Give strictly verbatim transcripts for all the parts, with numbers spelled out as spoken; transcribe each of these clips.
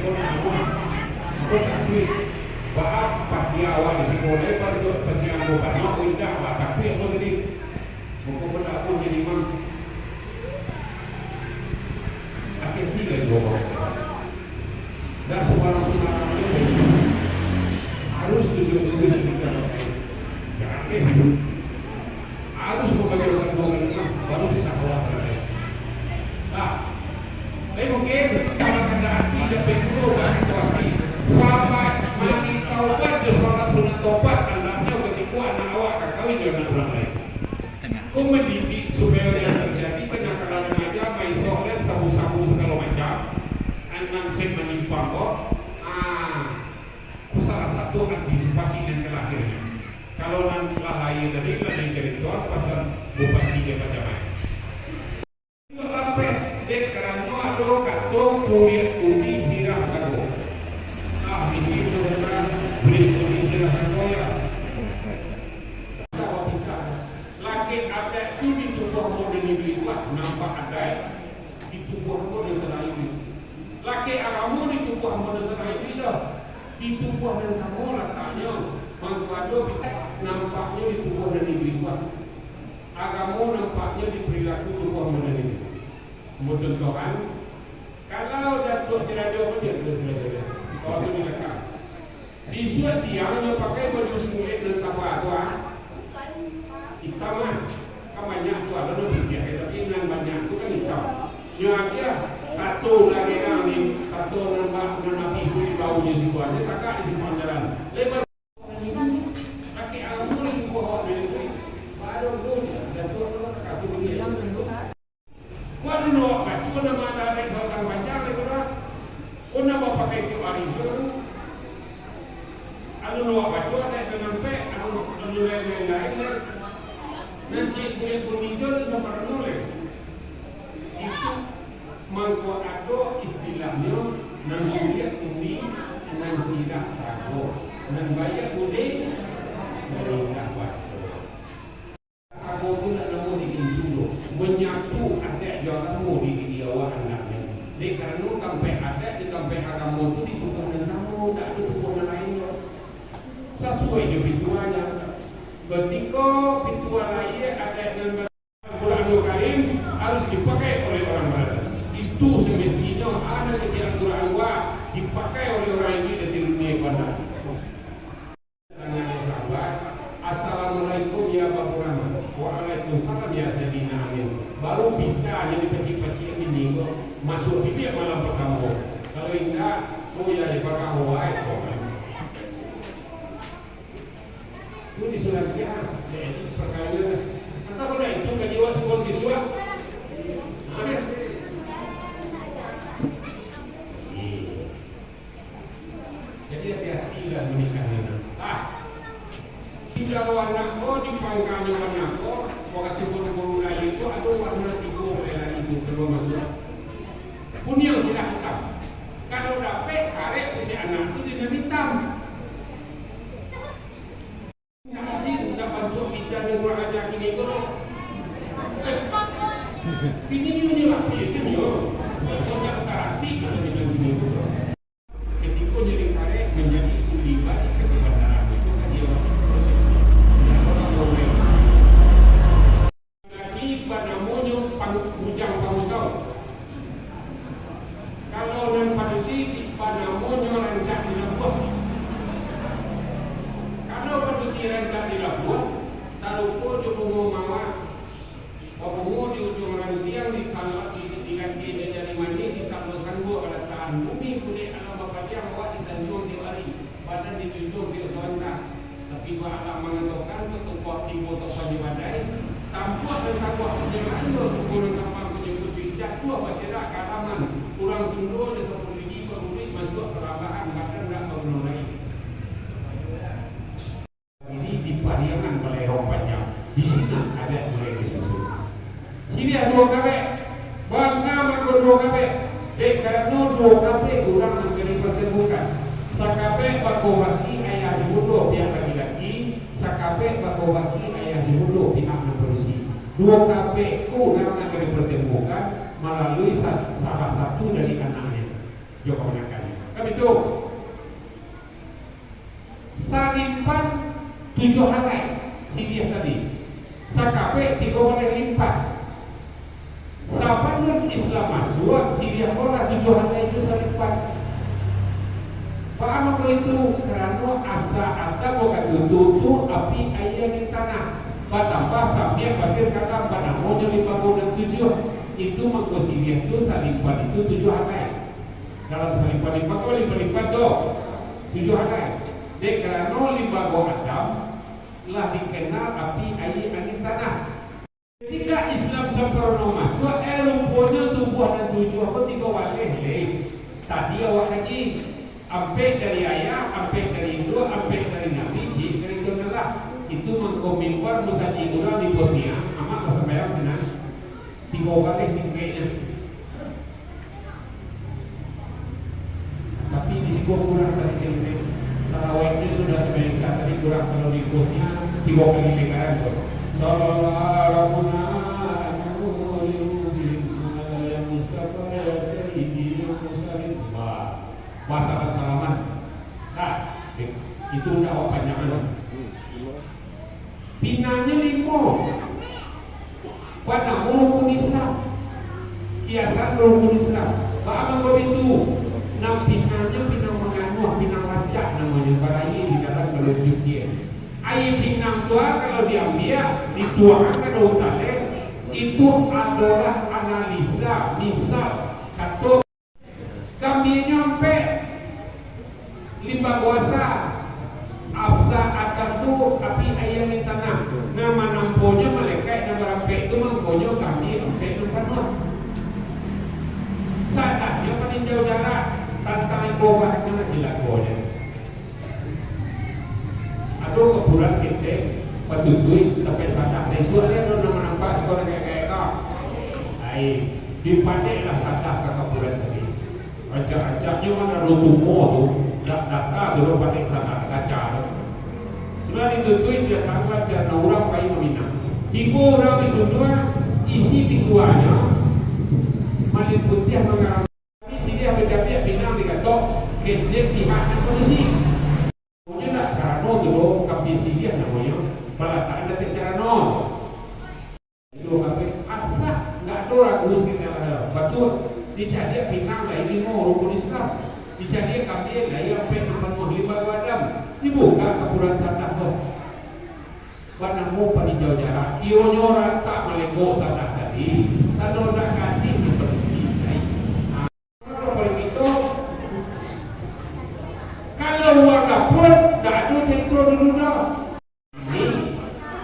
Kau nak amuah, kau tak duit. Baa patia awak di siko lai, baru tu patia ambo banyak, oh indak lah, tapi ambo tadi. Mako kau tak amuah jadi imam. Akhirnya lah juo kau. Dak sembarang-sembarang aja. Harus tujuan-tujuan yang kita pakai. Jangan kayak gitu. Harus membayar utang dua kali lipat, baru bisa keluar dari. Nah, tapi mungkin kalau ada hati, ada pengurus, kan, itu hati. Sahabat mandi taubat, dia sholat sunat taubat, andaknya ketika anak awak akan kawin dengan anak orang lain. Kau mendidik supaya dia terjadi kenakalan remaja, main solat, sabu-sabu, segala macam, anak sek menyimpang kok. Ah, salah satu antisipasi yang terakhirnya. Kalau nan lah lahia tadi, lah dicaritoan pasal bupati dia macam mana. Lapeh, dek karano ado kato kulik putih sirah sago. Ah, bisi tu kan, kulik putih sirah sago ya. Bisa bapisah. Laki adat tu ditubuah model ini, wah, nampak adat ditubuah model selain ini. Laki agamo ditubuah model selain ini dah. Di tubuah nan samo lataknyo, mangko ado bidek nampaknyo di tubuah nan di luar. Agamo nampaknyo di perilaku tubuah nan di luar. Ambo contohkan, kalau Datuak Sirajo, apo dia Datuak Sirajo dia? Kalau tu di belakang. Bisuak siang nyo pakai baju singlet nan taba tu, ah. Itam, ah. Kan banyak tu, ado nan putiah, tapi nan banyak tu kan itam. Nyo agiah, tato lagi nang ni, tato nan ba-, nan abih tu di bahu nyo situ aja, tagak di simpang jalan. Lebar. Kaki anggur di bawah dari tu, baru tu je, jatuah tu, kaki bunyi. Kau anu nak baco nama adaik batang panjang itu lah. Kau nak bapakai tiok hari tu. Anu nak baco adaik nan ampek, anu, anu lain-lain lain lah. Nan cik kulit kuning tu, tu sama anu leh. Itu mangko ado istilahnyo, nan kulik kuning, nan sirah sago, nan baiak kuning, nan indah baso. Agamo tu ndak namuah di pintu tu, manyatu adaik jo agamo di diri awak andaknyo. Dek karano tampek adaik di tampek agamo tu di tubuah nan samo, ndak ado tubuah nan lain doh. Sasuai jo pituahnyo. Kutiko pituah lahia adaik nan ba-, Al-Quranul Karim harus dipakai oleh orang barat. Itu semestinyo ado di Al-Quran wa dipakai oleh orang India di dunia bana. Tangan sahabat, "Assalamualaikum ya Babu Rahman." "Waalaikumsalam ya Sayyidina Amin." Baru bisa nyo dipacik-pacik bini ko, masuak bibiak malam partamo. Kalau indak, oh ya, ya, bakal wae ko. Tu di Sulantiah, jadi perkara. Antah kau dah itu kaji awak sekolah siswa. Amin. Iya. Jadi, hati-hatilah menikah ni, nah. Ah. Sudah anak ko, di pangkanyo anak ko, waktu baru-baru lahia tu, ado warna tigo lelaki tu kalua masuak. Kuniang sirah itam. Kalau dapek, karek pusi anak tu dengan itam. Jadi, ndak bantuak bidan nan kurang aja kini tu. Eh, kini ni, ni lah, kini ni, oh. Banyak tarati kalau bidan kini tu. Ketika jadi karek, menjadi kuli balik ke kebenaran itu kan dia masih proses. Tidak pernah boleh. Lagi banamonyo pang-, bujang pangusau. Kalau nan padusi, banamonyo rancak di labuah. Kalau padusi rancak di labuah, sarupo jo bungo mawar. Babungo di ujuang rantiang, di salak, di, diganti jo jari manih, di sanggo-sanggo balatakan bumi, bulik alam bapadiang, awak disanjuang tiok ari, badan dijunjuang tiok sabanta. Tapi bak alam mangatokan, katumpah tibo topan jo badai, tampuak nan tabuak panjang aia, tubuah nan gampang panjang pucuik, jatuah bacerak ka alaman, urang tundo jo sapuluah gigi baruruik masuak ka labahan, badan ndak baguno lai. Jadi di Pariangan Balerong Panjang, di sinan adaik mulai disusun. Siriah duo kabek, bangka mako duo kabek, dek karano duo kabek urang nan ka dipatemukan. Sakabek bako baki ayah di mudo pihak laki-laki, sakabek bako baki ayah di mudo pihak nan padusi. Duo kabek tu urang nan ka dipatemukan malalui sa-, salah satu dari anaknyo. Jo kamanakannyo. Salimpan tujuah alai siriah tadi. Sakapek tigo baleh limpan. Sabalun Islam masuak, siriah ko lah tujuah alai tu salimpan. Paham apo itu? Karano asa atap ka tutuik tu api, aia, angin, tanah. Batambah sampiak pasir kalam, banamonyo limbago nan tujuah. Itu mangko siriah tu salimpan itu tujuah alai. Dalam salimpan-limbago, limpan-limpan tu tujuah alai. Dek karano limbago Adam lah dikenal api, aia, angin, tanah. Ketika Islam samparono masuak, eh, ruponyo tubuah nan tujuah ko tigo baleh leh. Tadi awak kaji, ampek dari ayah, ampek dari induak, ampek dari nabi, ciek dari Tuhan Allah. Itu mangko mimbar musajik urang di Bosnia, amak basumbayang sinan. Tigo baleh tingkeknyo. Tapi di siko kurang tadi siriknyo. Salawaiknyo sudah sabanyak tadi kurang, kalau di kurangnya tigo kali lingkaran tu. Sallallahu Rabbuna ala Nuril Mustafa ya Sayyidil Mursalin. Wah, masalah salaman. Nah, itu ndak apa panjang tu. Pinangnyo limo. Panamo rukun Islam. Kiasan rukun Islam. Baa mangko itu? Nan pinangnyo pinang manganuah, pinang rancak namonyo, baraia di dalam kalau dicuci. Aia pinang tu kalau diambiak, dituangkan ka daun taleh, itu adolah analisa, misal, kato. Kambianyo ampek, limbago asa, asa Adam tu api, aia, angin, tanah. Nan manamponyo malekaik nan barampek tu, mangkonyo kambia ampek nan panuah. Sadahnyo paninjau jarak, tantang iko bahagian cilakonyo. Ado kuburan ketek, patutuik, tapi sadah. Saisuak ado nan manampak siko nan gaek-gaek ko. Ai, dipadeklah sadah ka kuburan tadi. Rancak-rancaknyo mah nan tuo tu, dak data tu lo padek sadah, kaca tu. Sudah ditutuik, didatangkan caro urang pai maminang. Tibo urang di sunduang, isi tingguanyo, malin putiah mangarang. Tapi siriah bacabiak pinang dikatok, kecek pihak nan padusi. Namonyo ndak carano tu doh, kambia siriah namonyo, balatakan di ateh carano. Itu kambia asah, ndak ado ragu saketek lah. Batua, dicaliak pinang lai limo rukun Islam, dicaliak kambia lai ampek nan panuah, limbago Adam, dibuka kuburan sadah tu. Banamo paninjau jarak, kiyonyo ratak malengok sadah tadi, tando dak gadih nan padusi, ai. Nah, kalau paling itu, kalau urang dapur, dak ado carito dulu doh. Ni,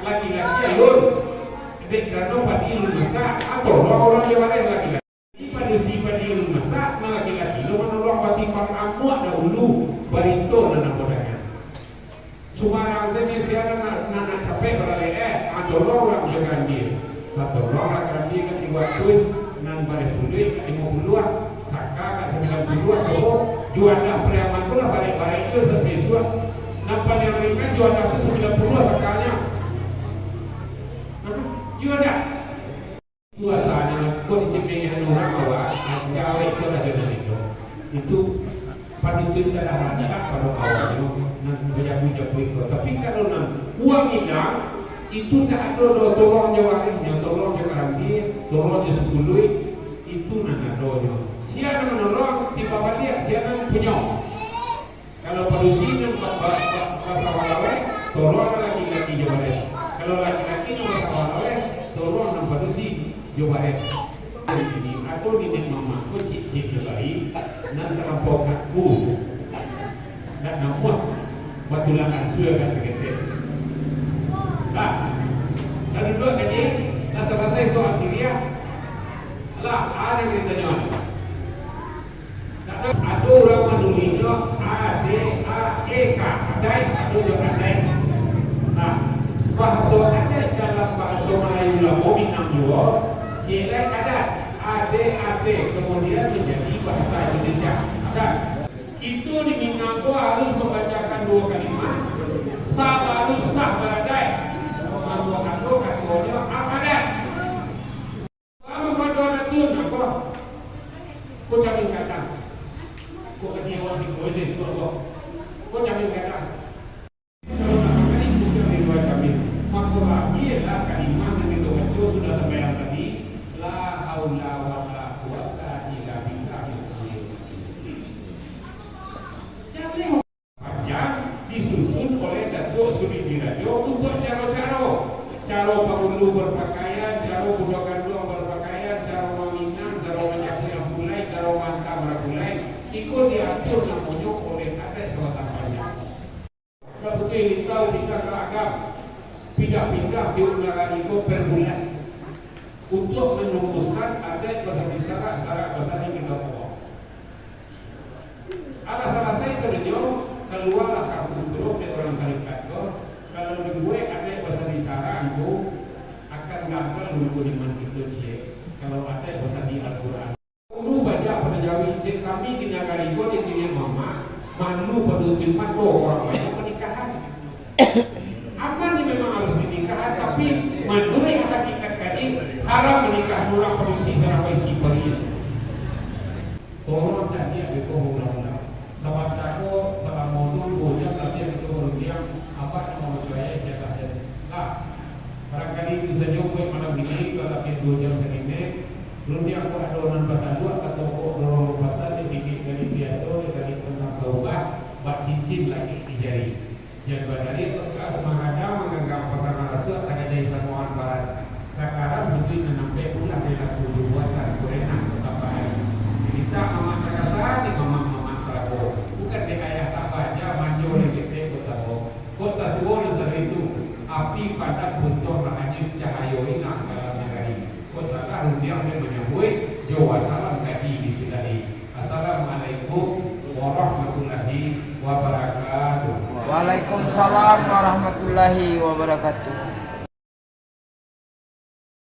laki-laki alun, dek karano padi alun masak, ah, tolong urang jo bareh laki-laki. Jadi, padusi padi alun masak, nan laki-laki lo manolong batipang amuak dahulu, barito nan ambo danga. Sumarang se, sia nan nak, nan nak capek baralek, eh, ah, tolong urang jo karambia. Batolonglah karambia ka tigo ratuih, nan bareh puluah ka limo puluah, saka ka sambilan puluah, sobo, juadah Pariaman tu lah barek-barek juo sasuai suah. Nan paliang ringan juadah tu sambilan puluah sakanyo. Aduh, iyo dak? Puasanyo, kok dicemengan urang awak, ah, cawek tu lah jangan itu. Itu panutuik salah rancak pado awaknyo, nan bajabu-jabu iko. Tapi kalau nan uang ilang, itu ndak ado doh, tolong jo warehnyo, tolong jo karambia, tolong jo sapuluik, itu nan adonyo. Sia nan manolong, timbang baliak, sia nan punyo. Kalau padusi nan ba-, ba-, ba-, basawah laweh, tolong laki-laki jo bareh. Kalau laki-laki nan basawah laweh, tolong nan padusi jo bareh. Jadi, ado niniak mamak ko cik-cik jo lai, nan talampau kaku. Ndak namuah batulang ansua ka saketek. Lah, lah duduak tadi, lah salasai soal siriah. Lah, ado nan ditanyo. Kadang ado urang manulihnyo A D A E K, adaik, ado jo adaik. Nah, bahaso adaik dalam bahaso Malayu lamo Minang juo, ciek lai adat, A D A T, kemudian menjadi bahasa Indonesia. Adat. Kito di Minang ko harus mambacakan duo kalimat, sabalun sah baradaik. Mangko ado katonyo adat. Lalu pada anak tu, napa? Ko cari kadang. Ko katiawan siko, Caro bapakaian, caro budak kanduang bapakaian, caro maminang, caro manyapu nan pulai, caro maanta nan pulai, iko diatur namonyo oleh adaik sabatang panjang. Sabuik lintau pindah ka agam, pindah-pindah di nagari ko per bulan, untuak manumbuskan adaik basadi sarak, sarak basadi pindah urang. Alah salasai sadonyo, kalualah kartu turuik dek urang tarikat ko. Kalau dibuek adaik basadi sarak tu, akan gagal hukuman kito ciek. Kalau adaik basadi Al-Quran. Dulu banyak pado Jawi, dek kami di nagari ko, dek niniak mamak, malu pado tutupan ko urang banyak panikahan. Aman ni memang harus dinikah, tapi manuruik hakikat kaji, haram manikah urang padusi sarampai si pari. Tolong cari abih ko undang-undang. Sabanta ko, salamo tu duo jam labiah kito barundiang, apak nak mamucuai siapa sajo. Lah, barangkali itu sajo buek malam ini, kalau labiah duo jam sagini. Rundiang ko ado nan basaluak, kato ko dorong lupatan, dipikik dari biaso, dikali tantang taubah, bak cincin lagi di jari. Jan badari kok sudah mangadang, manganggang pasan rasuak, tagajai samoan barat. Sakaran butuih nan ampek pulang, dek laku duo buatan, kurenang kok tapahari. Dimintak mamak takasa, dimamak-mamak talago. Bukan dek ayah tabah, ja manjo dek ketek kok tabo. Kok tasuo nan sado itu, api padak buntuang rahanyo, cahayo inang dalam nagari. Kok salah rundiang dek manyabuik, jo wasalam kaji disudahi. Assalamualaikum warahmatullahi wabarakatuh. Waalaikumsalam warahmatullahi wabarakatuh.